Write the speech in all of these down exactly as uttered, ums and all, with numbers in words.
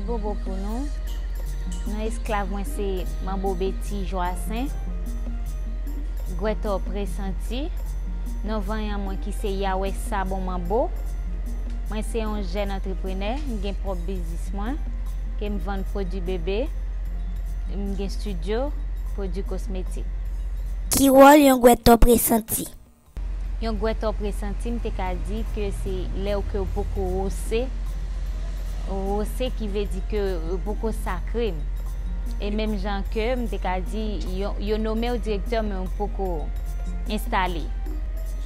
Bobo pou nou. Non esklav mwen se Manbo Betty Joassaint, Gwètò Presanti. Non vanyan mwen ki se Yawè Sabon Manbo. Mwen se yon jèn antreprenè, m gen pwòp biznis mwen, ke m vann pwodui bebe, m gen estidyo, pwodui kosmetik. Ki wòl yon gwètò presanti? Yon gwètò presanti, m te ka di ke se lè w ke w poko wose, wose ki vle di ke w poko sakre. E menm jan ke m te ka di, yo, yo nome w direktè, men w poko enstale.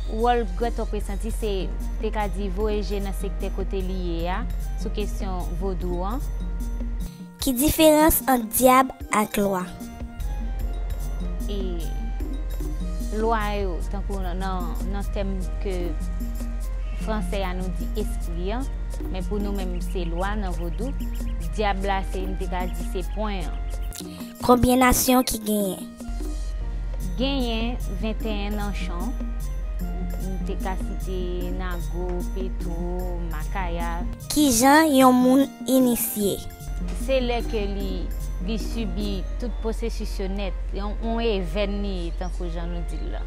Wòl gwètò presanti, se, te ka di, voye je nan sektè kote li ye a, sou kesyon vodou an. Ki diferans ant dyab ak lwa? E lwa yo, tankou nan, nan, nan tèm ke fransè a nou di espri an, men pou nou menm se lwa nan vodou, dyab la se, m te ka di se pwen an. Konbyen nasyon ki genyen? Genyen venteyen nanchon, m te ka site Nago, Petwo, Makaya. Kijan yon moun inisye? Se lè ke li, li sibi tout pwosesis yo nèt, yon, yon evèn li ye, tankou jan nou di l la.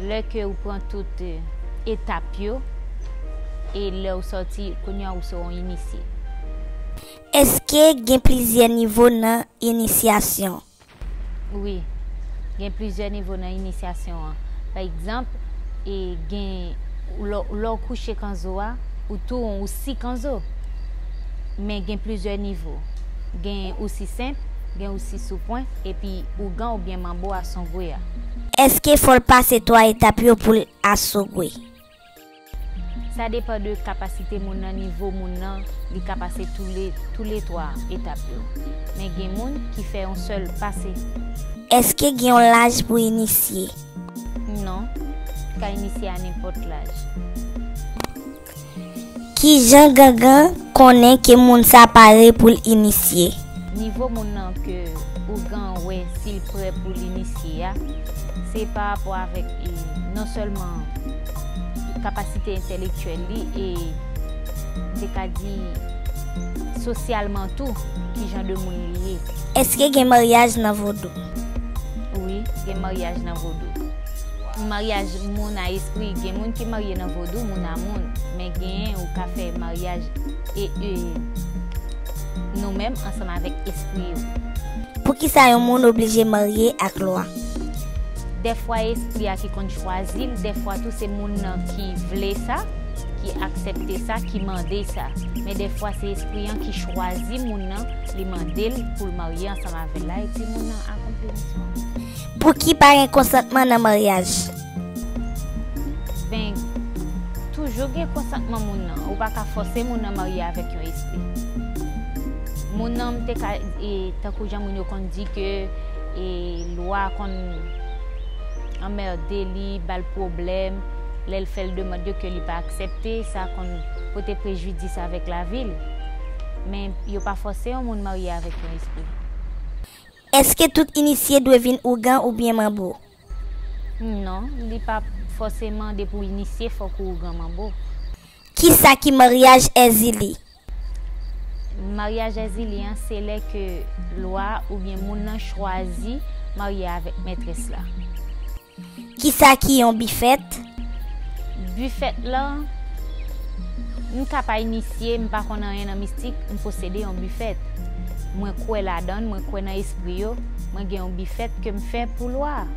Lè ke ou pran tout, eh, etap yo, e lè ou sòti, kounye a ou se yon inisye. Èske gen plizyè nivo nan inisyasyon? Wi, gen plizyè nivo nan inisyasyon an. Pa egzanp, e gen, lè, lè w kouche kanzo a, ou tou ou si kanzo. Men gen plizyè nivo. Gen ou si senp, gen ou si sou pwen, epi ougan oubyen manbo a songwe a. Èske fò l pase twa etap yo pou l asogwe? Sa depann de kapasite moun nan, nivo moun nan, li ka pase tou le, tou le twa etap yo. Men gen moun ki fè yon sèl pase. Èske gen yon laj pou inisye? Non, ka inisye a nenpòt laj. Kijan gangan konnen ke moun sa pare pou l inisye? Nivo moun nan ke ougan wè si l prè pou l inisye a, se pa rapò avèk, e, non sèlman kapasite entèlektyèl li, e, m te ka di, sosyalman tou, ki jan de moun li ye. Èske gen maryaj nan vodou? Wi, gen maryaj nan vodou. Maryaj moun a espri, gen moun ki marye nan vodou, moun a moun, men genyen ou ka fè maryaj e, e nou menm ansanm avèk espri yo. Poukisa yon moun oblije marye ak lwa? Dèfwa espri a ki konn chwazi l, dèfwa tou se moun nan ki vle sa, ki aksepte sa, ki mande sa. Men dèfwa se espri an ki chwazi moun nan, li mande l pou l marye ansanm avè l la, epi moun nan akonpli misyon an. Pouki pa gen konsantman nan maryaj? Ben, toujou gen konsantman moun nan. Ou pa ka fòse moun nan marye avèk yon espri. Moun nan, m te ka, e, tankou jan moun yo konn di ke, e, lwa konn anmède li, ba l pwoblèm, lè l fè l demann yo ke li pa aksepte, sa konn pote prejidis avèk lavi l. Men yo pa fòse yon moun marye avèk yon espri. Èske tout inisye dwe vin ougan oubyen manbo? Non, li pa fòseman depi w inisye fòk ou ougan manbo. Kisa ki maryaj èzili? Maryaj èzili an se lè ke lwa oubyen moun nan chwazi marye avèk mètrès la. Kisa ki yon bifèt? Bifèt lan, m ka pa inisye, m pa konn anyen nan mistik, m posede yon bifèt. Mwen kwè ladan l, mwen kwè nan espri yo, mwen gen yon bifèt ke m fè pou lwa a.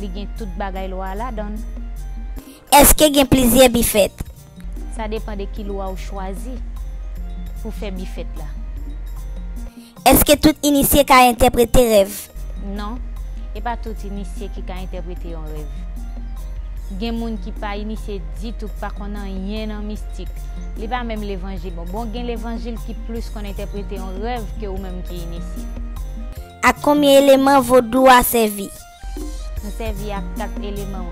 Li gen tout bagay lwa a ladan l. Èske gen plizyè bifèt? Sa depann de ki lwa ou chwazi pou fè bifèt la. Èske tout inisye ka entèprete rèv? Non, e pa tout inisye ki ka entèprete yon rèv. Gen moun ki pa inisye ditou, ki pa konn anyen nan mistik. Li pa menm levanjil. Bon, bon, gen levanjil ki plis konn entèprete yon rèv ke ou menm ki inisye. Ak konbyen eleman vodou a sèvi? M sèvi ak kat eleman